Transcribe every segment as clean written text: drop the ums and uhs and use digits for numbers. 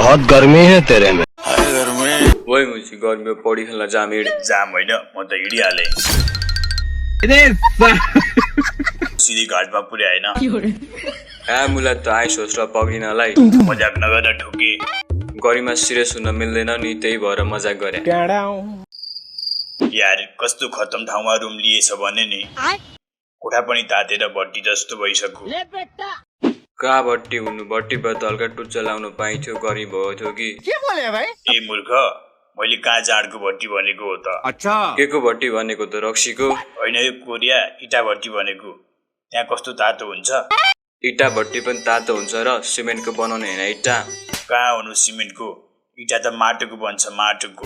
बहुत गर्मी है तेरे में। वही मुझे गर्मी में पौडी खेल्न जाम जाम होइन म त हिँडिहालेँ सिधी घाटमा पुर्याएन मुला त आइसोस् र पक्रिनलाई मजाक नगरेर ठोके गरिमा सिरियस हुन मिल्दैन नि त्यही भएर मजाक गरे यार कस्तो खतम ठाउँमा रुम लिएछ भने नि कोठा पनि तातेर भट्टी जस्तो भइसक्यो कहाँ भट्टी हुनु भट्टी भए त हल्का टुच्चा लाउनु पाइन्थ्यो गरी भयो थियो कि ए मूर्ख मैले कहाँ जाँडको भट्टी भनेको हो त अच्छा के को भट्टी भनेको त रक्सीको होइन यो कोरिया इटा भट्टी भनेको त्यहाँ कस्तो तातो हुन्छ इटा भट्टी पनि तातो हुन्छ र सिमेन्टको बनाउने होइन इटा कहाँ हुनु सिमेन्टको इटा त माटोको बन्छ माटोको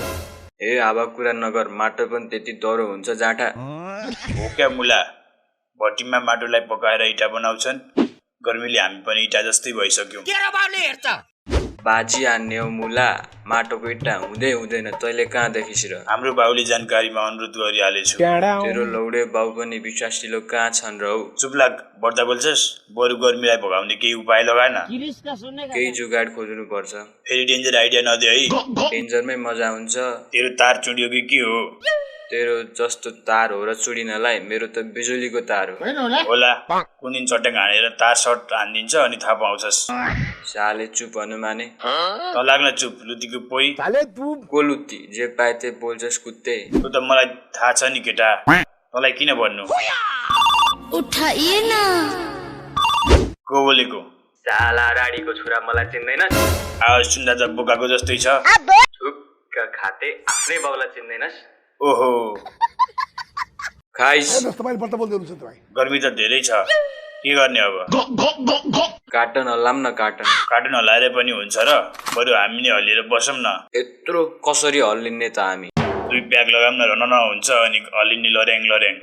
ए हावा कुरा नगर माटो पनि त्यति डह्रो हुन्छ जाँठा हो क्या मुला भट्टीमा माटोलाई पकाएर इटा बनाउँछन् गर्मीले हामी पनि इटा जस्तै भइसक्यौँ बाजी हान्ने हो मुला माटोको इट्टा हुँदै हुँदैन तैँले कहाँ देखिस् र हाम्रो बाउले जानकारीमा अनुरोध गरिहालेछु तेरो लौडे बाउ पनि विश्वासिलो कहाँ छन् र हौ चुपलाग बढ्दा बोल्छस् बरु गर्मीलाई भगाउने केही उपाय लगाएन केही जुगाड खोज्नु पर्छ फेरि डेन्जर आइडिया नदे है डेन्जरमै मजा हुन्छ तेरो तार चुडियो कि के हो तेरो जस्तो तार हो र चुडिनलाई मेरो त बिजुलीको तार हो होला कुन दिन चट्याङ हानेर तार सर्ट हानिदिन्छ अनि थाहा पाउँछस् साले चुप भन्नु माने नलाग्न चुप लुतीको पोइ कोलुत्ती जे पाए त्यही बोल्छस् कुत्ते त्यो त मलाई थाहा छ नि केटा तँलाई किन भन्नु उठाइए न को बोलेको साला राडीको छोरा मलाई चिन्दैन आवाज सुन्दा त बोकाको जस्तै छ थुक्क खाते आफ्नै बाउलाई चिन्दैनस् ओहो खाइस गर्मी त धेरै छ के गर्ने अब काटन हल्लाम न काटन कार्टुन हल्लाएर पनि हुन्छ र बरु हामी नै हल्लिएर बसौँ न यत्रो कसरी हल्लिने त हामी 2 प्याक लगाऊँ न रन हुन्छ अनि हल्लिने लर्याङ लर्याङ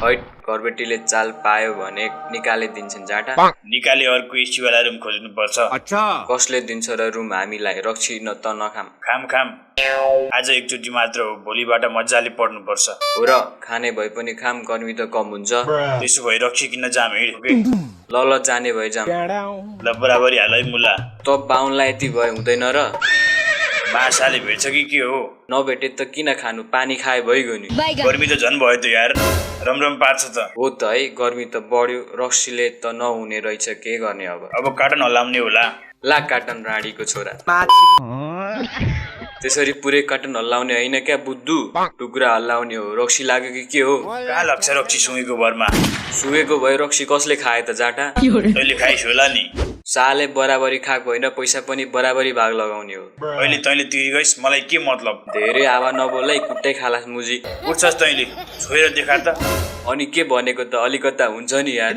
हैट घरबेटीले चाल पायो भने निकाले दिन्छन् जाटा निकाले अर्को एसीवाला रुम खोज्नु पर्छ अच्छा कसले दिन्छ र रुम हामीलाई रक्सी न त नखाम खाम खाम आज एकचोटि मात्र हो भोलिबाट मजाले पढ्नु पर्छ हो र खाने भए पनि खाम गर्मी त कम हुन्छ त्यसो भए रक्सी किन्न जाम हिँड ल जाने भए जाम ल बराबरी हाल है मुला त बाहुनलाई यति भए हुँदैन र बासाले भेट्छ कि के हो नभेटे त किन खानु पानी खाए भइगयो नि गर्मी त झन् भयो त यार रमरम पार्छ त हो त है गर्मी त बढ्यो रक्सीले त नहुने रहेछ के गर्ने अब कार्टन हल्लाउने होला ला काटन राडीको छोरा त्यसरी पुरै काटन हल्लाउने होइन क्या बुद्धु टुक्रा हल्लाउने हो रक्सी लाग्यो कि के हो कहाँ लाग्छ रक्सी सुँगेको भरमा सुगेको भए रक्सी कसले खाए त जाटा तैँले खाइस् होला नि साले बराबरी खाएको होइन पैसा पनि बराबरी भाग लगाउने हो अहिले तैँले तिरि गइस् मलाई के मतलब धेरै हावा नबोलै कुट्टै खालास मुजी उठ्छस् तैँले छोएर देखा त अनि के भनेको त अलिकता हुन्छ नि यार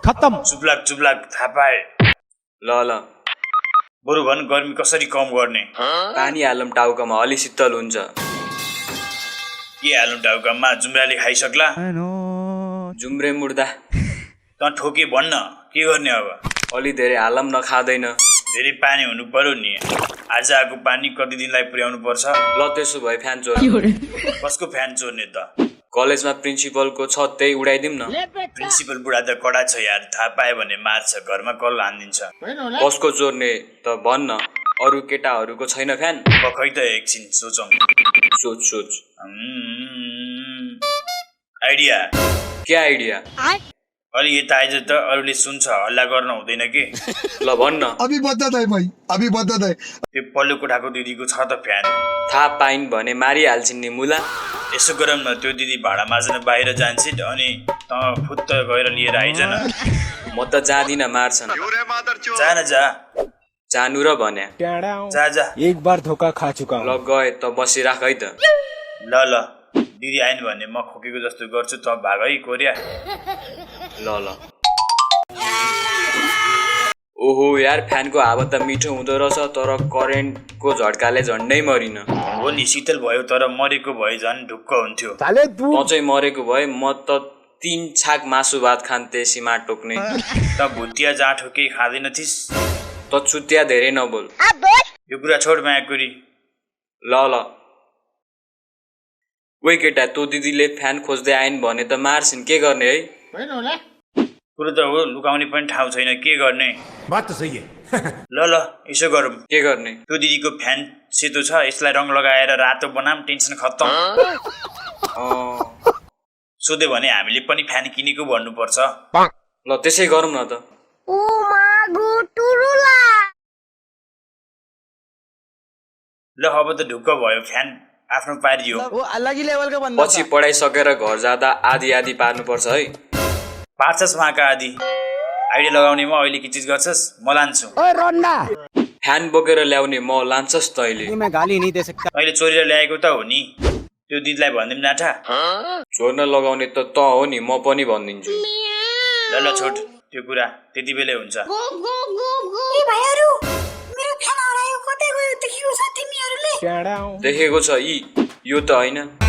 खत्म चुप्लाक थाहा पाए ल बरु भन् गर्मी कसरी कम गर्ने पानी हालौँ टाउकोमा अलि शीतल हुन्छ के हालौँ टाउकामा जुम्राले खाइसक्ला जुम्रे मुर्दा त ठोके भन्न के गर्ने अब अलि धेरै हालम नखाँदैन धेरै पानी हुनु पर्यो नि आज आएको पानी कति दिनलाई पुर्याउनु पर्छ ल त्यसो भए फ्यान चोर कसको फ्यान चोर्ने त कलेजमा प्रिन्सिपलको छ त्यही उडाइदिउँ न प्रिन्सिपल बुढा त कडा छ यार थाहा पायो भने मार्छ घरमा कल हानिदिन्छ कसको चोर्ने त भन्न अरू केटाहरूको छैन फ्यान खै त एकछिन सोचौँ सोच आइडिया के आइडिया अलि यता आइज त अरूले सुन्छ हल्ला गर्न हुँदैन के ल भन्न अभी बदत है भाई अभी बदत है त्यो पल्लो कोठाको दिदीको छ त फ्यान थाहा पाइन् भने मारिहाल्छिन् नि मुला यसो गरौँ न त्यो दिदी भाडा माझ्न बाहिर जान्छन् अनि त फुत्त गएर लिएर आइज न म त जाँदिन मार्छन् जा जानु र भन्या जा एक बार धोका खा चुका ल गए त बसिराख है त ल दिदी आइन् भने म खोकेको जस्तो गर्छु त भाग है कोरिया ल ओहो यार फ्यानको हावा त मिठो हुँदो रहेछ तर करेन्टको झड्काले झन्डै मरिन हो नि शीतल भयो तर मरेको भए झन् ढुक्क हुन्थ्यो म चाहिँ मरेको भए म त 3 छाक मासु भात खान्थे सीमा टोक्ने त भुतिया जाँठो केही खाँदैन थिस् त चुतिया धेरै नबोल यो कुरा छोड मायाकुरी ल ओइ केटा तँ दिदीले फ्यान खोज्दै आइन् भने त मार्छिन् के गर्ने है कुरो त हो लुकाउने पनि ठाउँ छैन के गर्ने बात त सही है ल यसो गरौँ के गर्ने त्यो दिदीको फ्यान सेतो छ यसलाई रङ लगाएर रातो बनाम टेन्सन खत्तम सोध्यो भने हामीले पनि फ्यान किनेको भन्नुपर्छ ल त्यसै गरौँ न त ओ मागो टुरुला ल अब त ढुक्क भयो फ्यान आफ्नो पारियो वो अलग ही लेवल का बंदा पछि पढाइ सकेर घर जाँदा आधी पार्नुपर्छ है पार्छस् उहाँका आदि आइडिया लगाउनेमा अहिले के चिज गर्छस् म लान्छु ओए रोन्डा फ्यान बोकेर ल्याउने म लान्छस् तैँले मैं गाली नहीं दे सकता अहिले चोरेर ल्याएको त हो नि त्यो दिदीलाई भनिदिउँ नाठा चोर्न लगाउने त हो नि म पनि भनिदिन्छु ल छोड त्यो कुरा त्यति बेलै हुन्छ ए भाइहरु मेरो फ्यान हरायो कतै गयो देखेको छ तिमीहरुले देखेको छ यी यो त होइन